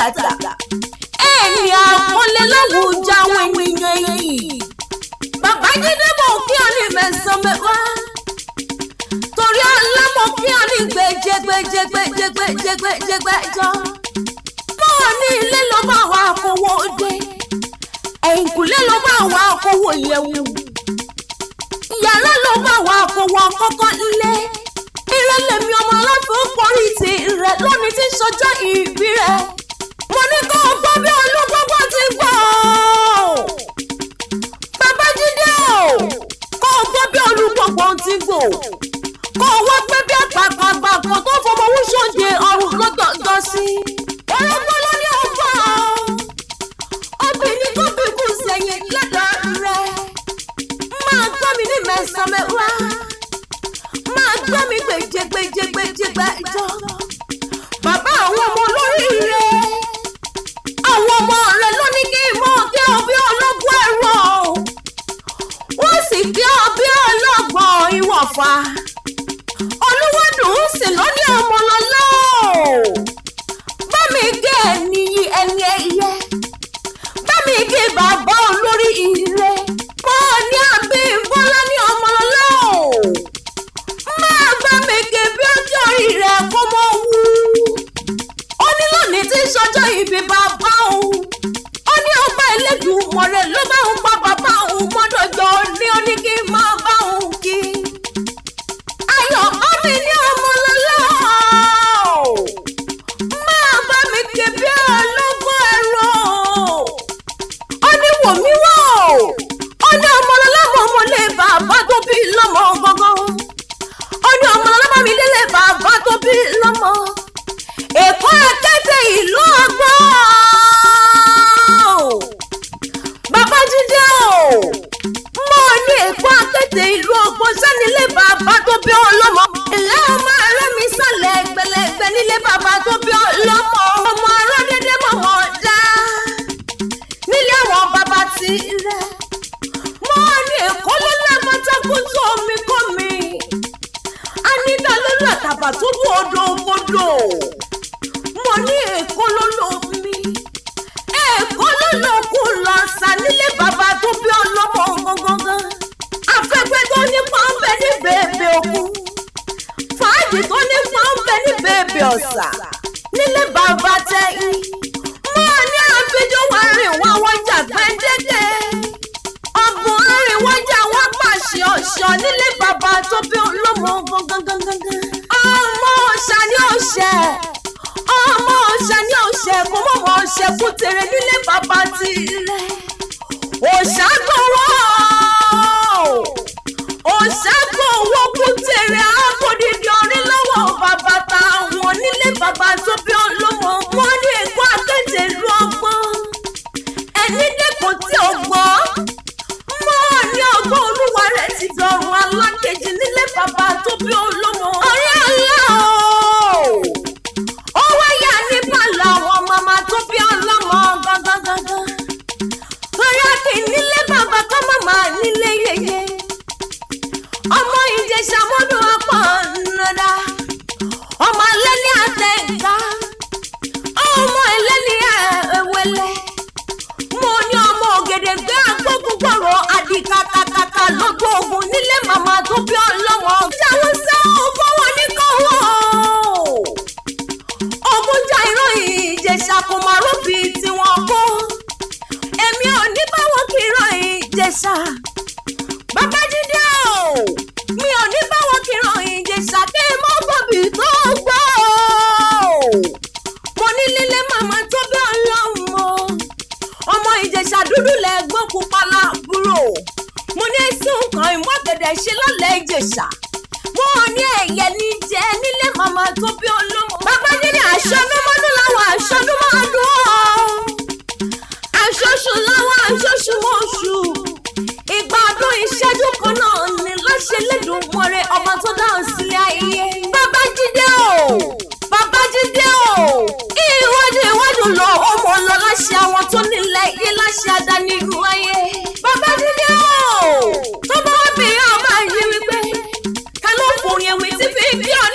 Àtàtà, ẹni àpọ́nlé láwùjọ àwọn ènìyàn yìí. Babájídé, mọ̀ kí ọ ní mẹ́sàn-án mẹ́wàá torí ọlọ́mọ kí ọ ní gbèjégbèjégbèjégbèjégbèjọ. Mọ́ ní ilé ló bá wà kówó dé, ẹ̀yìnkùlé ló bá wà kówó yẹ̀wù, yàrá ló bá wà kówó kọ́kọ́ lé. Ìrẹ̀lẹ̀ mi ọmọ aláfẹ́ ó ti rẹ̀ lónìí tí ń ṣọjọ́ ìbí rẹ̀. Mo ní kó o gbọ́ bí olúgbọ́gbọ́ ti gbọ́. Babájídé o, kó o gbọ́ bí olúgbọ́gbọ́ ti gbọ́, kó o wá pé bí àpàpàgbà kan tó fọmọ wúṣọ̀dẹ̀ ọ̀run lọ́dọọdọ sí. Ọlọ́gbọ́n ló ní ọgbọ́n, obìnrin tó bí kú sẹ́yìn lọ́dọ̀ rẹ̀. Máa gbọ́ mi ní mẹ́sàn-án mẹ́wàá, máa gbọ́ mi gbèjégbèjégbèjégbèjọ. Bàbá àwọn ọmọ olóríire, àwọn ọmọ rẹ̀ ló ní kí n mọ̀ kí ọ bí ọlọ́gbọ́n ẹ̀rọ, wọ́n sì kí ọ bí ọlọ́gbọ́n ìwọ̀fà. Olúwọ́dùn sì ló ní ọmọ lọ́lọ́ bá mi gé ẹni yí ẹni ẹyẹ, bá mi gé bàbá olórí ire. Mọ́ ní àbí bọ́lá ní ọmọ lọ́lọ́ máa bá mi gé bí ọjọ́ orí rẹ̀ kó mọ́ wú. Ó ní lónìí tí ń ṣọjọ́ ìbí bàbá òun, ó ní ọba Ẹlẹ́dùmarè ló bá òun pa bàbá òun mọ́dọ̀jọ́ ní ó ní kí n máa bá òun kí. Ayọ̀ bá mi ní ọmọ lọ́lọ́ máa bá mi ké bí ọlọ́gbọ́n ẹ̀rọ. Ó ní wò mí wò, ó ní ọmọ lọ́lá mọ́ ọmọlé bàbá tó bí lọ́mọ gangan. Ó ní ọmọ lọ́lá bá mi délé bàbá tó bí lọ́mọ. Èkó akéde ìlú ọgbọ́n. Babájídé o, mo ní Èkó akéde ìlú ọgbọ́n sẹ́nilé bàbá tó bí ọlọ́mọ. Ilé ọmọ arẹ́ mi sàlẹ̀ gbẹlẹgbẹ nílé bàbá tó bí ọlọ́mọ. Ọmọ arọ́ dédé mọ̀mọ́ dá nílé àwọn bàbá ti rẹ̀. Mo ní Èkó ló lápátákó tó omi kọ́ mi. Anita ló làtàbà tó bú odò kodò. Mo ní Èkó ló lò mí, Èkó ló lò kú lọ sà nílé bàbá tó bí ọlọ́mọ gangan. Afẹ́fẹ́ tó nípa ń bẹ ní bèbè òkun, fàájì tó nípa ń bẹ ní bèbè ọ̀sà nílé bàbá tẹ́yìn. Mo ní àfijọ́ wà rìn wá wọ́jà gbẹ́dẹ́gẹ́, ọ̀bùn rìn wọ́jà wọ́n pàṣẹ ọ̀ṣọ́ nílé bàbá tó bí ọlọ́mọ gangan. Ọmọ ọ̀ṣà ni ọ̀ṣẹ́, ọmọ ọ̀ṣà ni ọ̀ṣẹ́, kò mọ̀ mọ̀ ọ̀ṣẹ́ kú tèrè nílé bàbá tirẹ̀. Òṣà gbowó, òṣà gbowó kú tèrè àbòdìdì ọ̀rẹ́ lọ́wọ́ bàbá táwọn nílé bàbá tó bí ọlọ́mọ. Wọn ní Èkó akéde ìlú ọgbọ́n, ẹni dẹ́kun tí ò gbọ́. Mọ́ ní ọgbọ́n olúwa rẹ̀ ti dọ̀rùn alákejì nílé bàbá tó bí ọlọ́mọ. Ọ̀rẹ́ ọ̀la o, ó wáyà ní bàlá àwọn màmá tó bí ọlọ́mọ gangan. Torí àkè nílé bàbá kọ́ màmá nílé yeye. Ọmọ Ìjẹ̀ṣà mọ́dún apọ̀ nàdá, ọmọ alẹ́ ní àtẹ̀ká, ọmọ ẹlẹ́ni ẹ̀wẹ̀lẹ̀. Mo ní ọmọ ògèdèǹgbé agbógungbòrò àdìkàkàkàkà lójú ogun nílé màmá tó bí ọlọ́mọ. Jáwọ́ sẹ́ ò fọwọ́ ní kọ́wọ́. Ogun já irọ́ Ìjẹ̀ṣà kò máa rọ́bì tí wọ́n kó. Èmi ò ní báwọn kìrọ̀ Ìjẹ̀ṣà. Babájídé o, mi ò ní báwọn kìrọ̀ Ìjẹ̀ṣà kí n mọ́ bọ̀bì tó gbọ́ o. Mo ní lílé màmá tó bí ọlọ́mọ. Ọmọ Ìjẹ̀ṣà dúdú lẹ́gbọ́n pupa láàbúrò. Mo ní ẹ̀sùn kan ìmọ̀gẹ̀dẹ̀ ṣe lọ́lẹ̀ Ìjẹ̀ṣà. Mo ní ẹ̀yẹ ní jẹ nílé màmá tó bí ọlọ́mọ. Babájídé aṣọ́dúnmọ́dún láwọn aṣọ́dúnmọ́dún o. Aṣọ́ṣù láwọn aṣọ́ṣùmọ́ṣù. Ìgbà ọdún ìṣẹ́jú kan náà ni láṣẹ lẹ́dùnmọ́rẹ́ ọba tó dáhùn sílé ayé. Babájídé o, Babájídé o, iwájú iwájú lọ ọmọ lọ láṣẹ àwọn tó nílẹ̀ ayé láṣẹ àdáni ìlú ayé. Babájídé o, tó bá wá bí ọba yìí wípé ká ló forin ẹ̀wìn tí fi bí ọ